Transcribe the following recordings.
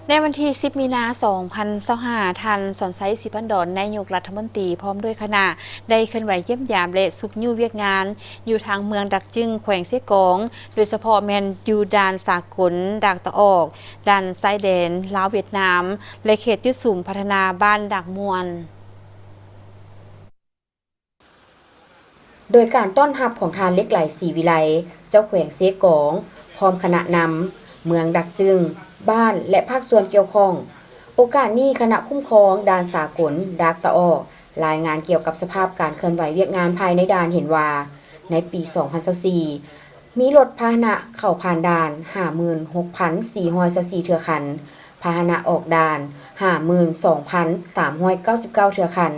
ໃນວັນທີສິບ ມີນາ ສອງພັນຊາວຫ້າ ທ່ານ ສອນໄຊ ສີພັນດອນ ນາຍົກລັດຖະມົນຕີ ພ້ອມດ້ວຍຄະນະ ໄດ້ເຄື່ອນໄຫວຢ້ຽມຢາມ ແລະ ຊຸກຍູ້ວຽກງານ ຢູ່ທາງເມືອງດາກຈຶງ ແຂວງເຊກອງ, ໂດຍສະເພາະແມ່ນຢູ່ດ່ານສາກົນດາກຕາອອກ, ດ່ານຊາຍແດນລາວ-ຫວຽດນາມ ແລະ ເຂດຈຸດສຸມພັດທະນາບ້ານດາກມ່ວນ. ໂດຍການຕ້ອນຮັບຂອງທ່ານ ເຫຼັກໄຫຼ ສີວິໄລ ເຈົ້າແຂວງເຊກອງ ພ້ອມຄະນະນຳ, ເມືອງດາກຈຶງ, ບ້ານ ແລະ ພາກສ່ວນກ່ຽວຂ້ອງ. ໂອກາດນີ້, ຄະນະຄຸ້ມຄອງດ່ານສາກົນດາກຕາອອກ ລາຍງານກ່ຽວກັບສະພາບການເຄື່ອນໄຫວວຽກງານພາຍໃນດ່ານເຫັນວ່າ, ໃນປີສອງພັນຊາວສີ່ ມີລົດພາຫະນະເຂົ້າຜ່ານດ່ານ ຫ້າໝື່ນຫົກພັນສີ່ຮ້ອຍຊາວສີ່ເທື່ອຄັນ, ພາຫະນະອອກດ່ານ ຫ້າໝື່ນສອງພັນສາມຮ້ອຍເກົ້າສິບເກົ້າເທື່ອຄັນ,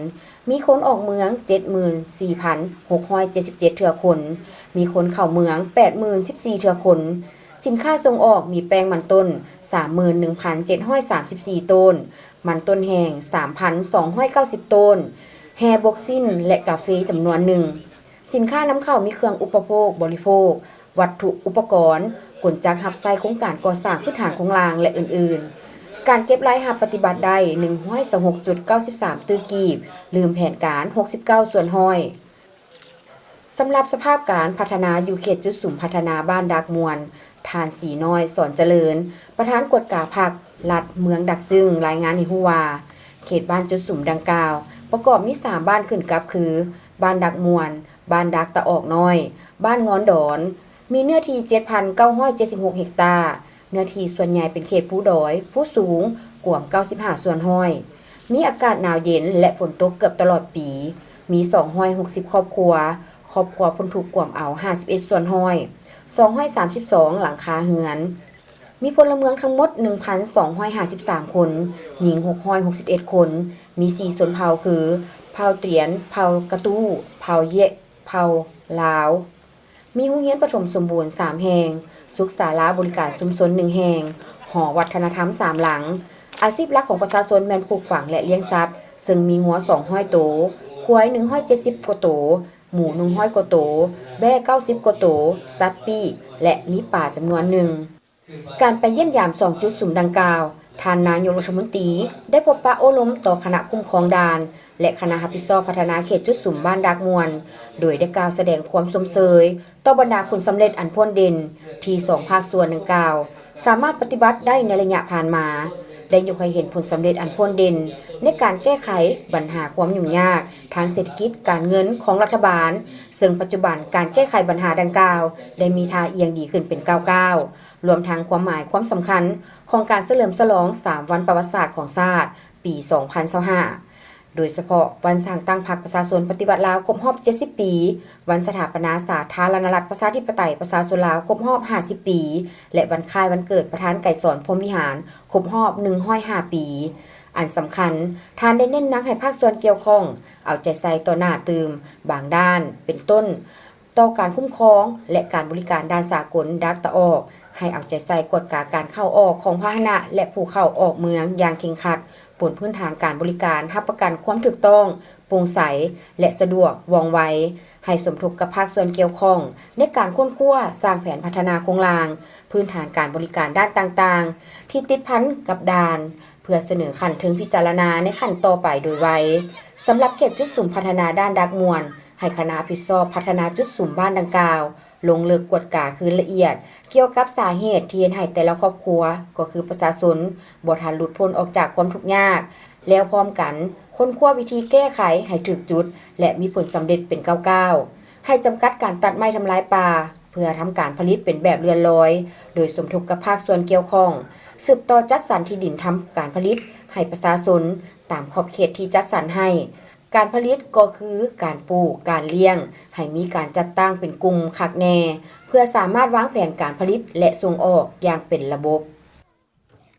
ມີຄົນອອກເມືອງ ເຈັດໝື່ນສີ່ພັນຫົກຮ້ອຍເຈັດສິບເຈັດເທື່ອຄົນ, ມີຄົນເຂົ້າເມືອງ ແປດໝື່ນສິບສີ່ເທື່ອຄົນ. ສິນຄ້າສົ່ງອອກມີແປ້ງມັນຕົ້ນ ສາມໝື່ນໜຶ່ງພັນເຈັດຮ້ອຍສາມສິບສີ່ໂຕນ, ມັນຕົ້ນແຫ້ງ ສາມພັນສອງຮ້ອຍເກົ້າສິບໂຕນ, ແຮ່ບົກຊີ້ນ ແລະ ກາເຟຈຳນວນໜຶ່ງ. ສິນຄ້ານຳເຂົ້າມີເຄື່ອງອຸປະໂພກບໍລິໂພກ, ວັດຖຸອຸປະກອນ, ກົນຈັກຮັບໃຊ້ໂຄງການກໍ່ສ້າງພື້ນຖານໂຄງລ່າງ ແລະ ອື່ນໆ. ການເກັບລາຍຮັບປະຕິບັດໄດ້ ໜຶ່ງຮ້ອຍຊາວຫົກຈຸດເກົ້າສິບສາມຕື້ກີບ, ລືມແຜນການ ຫົກສິບເກົ້າສ່ວນຮ້ອຍ. ສຳລັບສະພາບການພັດທະນາຢູ່ເຂດຈຸດສຸມພັດທະນາບ້ານດາກມ່ວນ, ທ່ານ ສີນ້ອຍ ສອນຈະເລີນ, ປະທານກວດກາພັກລັດເມືອງດາກຈຶງ ລາຍງານໃຫ້ຮູ້ວ່າ, ເຂດບ້ານຈຸດສຸມດັ່ງກ່າວ ປະກອບມີສາມບ້ານຂຶ້ນກັບຄື ບ້ານດາກມ່ວນ, ບ້ານດາກຕາອອກນ້ອຍ, ບ້ານງອນດອນ, ມີເນື້ອທີ່ ເຈັດພັນເກົ້າຮ້ອຍເຈັດສິບຫົກເຮັກຕາ, ເນື້ອທີ່ສ່ວນໃຫຍ່ເປັນເຂດພູດອຍ, ພູສູງ, ກວມ ເກົ້າສິບຫ້າສ່ວນຮ້ອຍ. ມີອາກາດໜາວເຢັນ ແລະ ຝົນຕົກເກືອບຕະຫຼອດປີ. ມີ ສອງຮ້ອຍຫົກສິບຄອບຄົວ, ຄອບຄົວພົ້ນທຸກກວມເອົາ ຫ້າສິບເອັດສ່ວນຮ້ອຍ, ສອງຮ້ອຍສາມສິບສອງຫຼັງຄາເຮືອນ. ມີພົນລະເມືອງທັງໝົດ ໜຶ່ງພັນສອງຮ້ອຍຫ້າສິບສາມຄົນ, ຍິງ ຫົກຮ້ອຍຫົກສິບເອັດຄົນ, ມີສີ່ຊົນເຜົ່າຄື ເຜົ່າຕຽນ, ເຜົ່າກະຕູ້, ເຜົ່າເຢະ, ເຜົ່າລາວ. ມີໂຮງຮຽນປະຖົມສົມບູນສາມແຫ່ງ, ສຸກສາລາບໍລິການຊຸມຊົນໜຶ່ງແຫ່ງ, ຫໍວັດທະນະທຳສາມຫຼັງ. ອາຊີບຫຼັກຂອງປະຊາຊົນແມ່ນປູກຝັງ ແລະ ລ້ຽງສັດ, ເຊິ່ງມີງົວສອງຮ້ອຍໂຕ, ຄວາຍໜຶ່ງຮ້ອຍເຈັດສິບກວ່າໂຕ, ໝູໜຶ່ງຮ້ອຍກວ່າໂຕ, ແບ້ເກົ້າສິບກວ່າໂຕ, ສັດປີກ ແລະ ມີປາຈຳນວນໜຶ່ງ. ການໄປຢ້ຽມຢາມສອງຈຸດສຸມດັ່ງກ່າວ, ທ່ານນາຍົກລັດຖະມົນຕີໄດ້ພົບປະໂອ້ລົມຕໍ່ຄະນະຄຸ້ມຄອງດ່ານ ແລະ ຄະນະຮັບຜິດຊອບພັດທະນາເຂດຈຸດສຸມບ້ານດາກມ່ວນ, ໂດຍໄດ້ກ່າວສະແດງຄວາມຊົມເຊີຍຕໍ່ບັນດາຜົນສຳເລັດອັນໂພດເດັ່ນ ທີ່ສອງພາກສ່ວນດັ່ງກ່າວສາມາດປະຕິບັດໄດ້ໃນໄລຍະຜ່ານມາ, ໄດ້ຍົກໃຫ້ເຫັນຜົນສຳເລັດອັນໂພດເດັ່ນໃນການແກ້ໄຂບັນຫາຄວາມຫຍຸ້ງຍາກທາງເສດຖະກິດການເງິນຂອງລັດຖະບານ, ເຊິ່ງປັດຈຸບັນການແກ້ໄຂບັນຫາດັ່ງກ່າວໄດ້ມີທ່າອ່ຽງດີຂຶ້ນເປັນກ້າວໆ. ລວມທັງຄວາມໝາຍຄວາມສຳຄັນຂອງການສະເຫຼີມສະຫຼອງສາມວັນປະຫວັດສາດຂອງຊາດ ປີສອງພັນຊາວຫ້າ ໂດຍສະເພາະວັນສ້າງຕັ້ງພັກປະຊາຊົນປະຕິວັດລາວຄົບຮອບເຈັດສິບປີ, ວັນສະຖາປະນາສາທາລະນະລັດປະຊາທິປະໄຕປະຊາຊົນລາວຄົບຮອບຫ້າສິບປີ ແລະ ວັນຄ້າຍວັນເກີດປະທານໄກສອນ ພົມວິຫານ ຄົບຮອບໜຶ່ງຮ້ອຍຫ້າປີ. ອັນສຳຄັນ, ທ່ານໄດ້ເນັ້ນໜັກໃຫ້ພາກສ່ວນກ່ຽວຂ້ອງເອົາໃຈໃສ່ຕໍ່ໜ້າຕື່ມບາງດ້ານ ເປັນຕົ້ນ, ຕໍ່ການຄຸ້ມຄອງ ແລະ ການບໍລິການດ່ານສາກົນດາກຕາອອກ, ໃຫ້ເອົາໃຈໃສ່ກວດກາການເຂົ້າອອກຂອງພາຫະນະ ແລະ ຜູ້ເຂົ້າອອກເມືອງຢ່າງເຄັ່ງຄັດ, ບົນພື້ນຖານການບໍລິການຮັບປະກັນຄວາມຖືກຕ້ອງ, ໂປ່ງໃສ ແລະ ສະດວກ, ວ່ອງໄວ, ໃຫ້ສົມທົບກັບພາກສ່ວນກ່ຽວຂ້ອງໃນການຄົ້ນຄວ້າສ້າງແຜນພັດທະນາໂຄງລ່າງ, ພື້ນຖານການບໍລິການດ້ານຕ່າງໆ ທີ່ຕິດພັນກັບດ່ານ, ເພື່ອສະເໜີຂັ້ນເທິງພິຈາລະນາໃນຂັ້ນຕໍ່ໄປໂດຍໄວ. ສຳລັບເຂດຈຸດສຸມພັດທະນາດ່ານດາກມ່ວນ, ໃຫ້ຄະນະຮັບຜິດຊອບພັດທະນາຈຸດສຸມບ້ານດັ່ງກ່າວ ລົງເລິກກວດກາຄືນລະອຽດ ກ່ຽວກັບສາເຫດທີ່ເຮັດໃຫ້ແຕ່ລະຄອບຄົວ ກໍຄືປະຊາຊົນ ບໍ່ທັນຫຼຸດພົ້ນອອກຈາກຄວາມທຸກຍາກ, ແລ້ວພ້ອມກັນຄົ້ນຄວ້າວິທີແກ້ໄຂໃຫ້ຖືກຈຸດ ແລະ ມີຜົນສຳເລັດເປັນກ້າວໆ. ໃຫ້ຈຳກັດການຕັດໄມ້ທຳລາຍປ່າ ເພື່ອທຳການຜະລິດເປັນແບບເລື່ອນລອຍ ໂດຍສົມທົບກັບພາກສ່ວນກ່ຽວຂ້ອງ, ສືບຕໍ່ຈັດສັນທີ່ດິນທຳການຜະລິດໃຫ້ປະຊາຊົນຕາມຂອບເຂດທີ່ຈັດສັນໃຫ້. ການຜະລິດກໍຄືການປູກ, ການລ້ຽງ, ໃຫ້ມີການຈັດຕັ້ງເປັນກຸ່ມຄັກແນ່ ເພື່ອສາມາດວາງແຜນການຜະລິດ ແລະ ສົ່ງອອກຢ່າງເປັນລະບົບ.